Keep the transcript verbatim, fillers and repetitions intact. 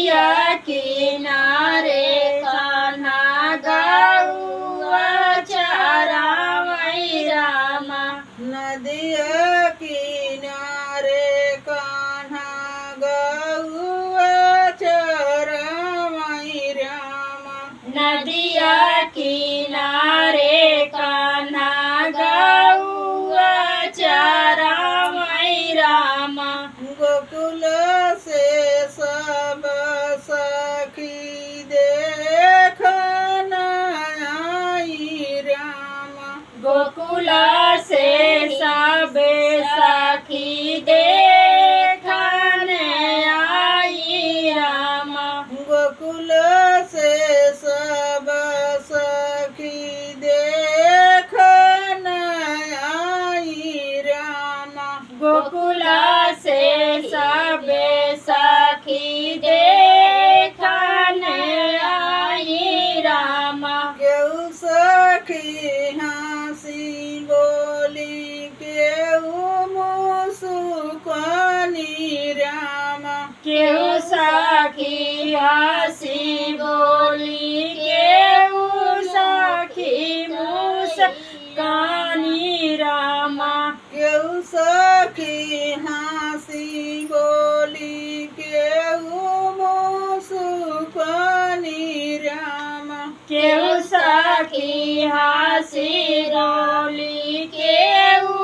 नदिया किनारे कान्हा गउआ चरावै रामा। नदिया किनारे कान्हा गउआ चरावै रामा। नदिया किनारे कान्हा गउआ चरावै रामा। गोकुल से सब सखी देखन आई रामा। गोकुल से सब सखी देखन आई रामा। गोकुल से सब सखी देखन आई रामा। गोकुल से सब सखी देखन आई रामा। केहू सखी हँसी बोली, केहू मुसुकानी रामा। केहू सखी हँसी बोली, केहू सखी मुसुकानी रामा। केहू सखी हँसी बोली, केहू मुसुकानी रामा। केहू सखी हँसी बोली, केहू